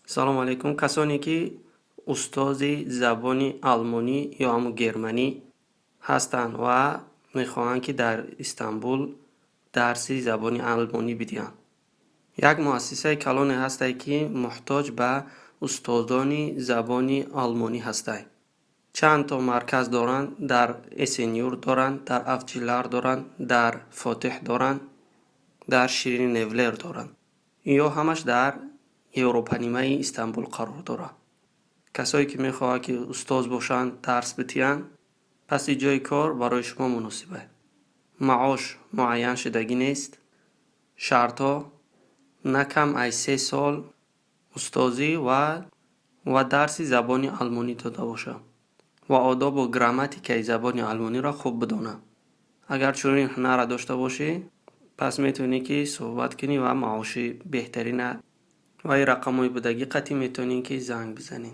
Салому алейкум. Касоне, ки устози забони алмонӣ ё ҳамун германӣ ҳастанд ва мехоҳанд, ки дар Истанбул дарси забони алмонӣ бидиҳанд, як муассисаи калоне ҳастае, ки муҳтоҷ ба устодони забони алмонӣ ҳастае. Чанд то марказ доранд: дар Эсенюрт доранд, дар Авчилар доранд, дар Фотеҳ доранд, дар Шириневлер доранд. Инҳо ҳамаш дар Европанимаи Истанбул қарор дорад. Касое, ки мехоҳад, ки устоз бошанд, дарс бидиҳанд, пас ин ҷои кор барои шумо муносиб аст. Маош муайян шудагӣ нест. Шартҳо: на кам аз 3 сол устозӣ ва дарси забони алмонӣ дода бошад ва одобу грамматикаи забони алмониро хуб бидонад. Агар чунин ҳунарро дошта бошӣ, пас метавонӣ, ки суҳбат кунӣ ва маоши беҳтарина ва ин рақамҳои будагӣ қатъӣ метавонӣ, ки занг бизанӣ.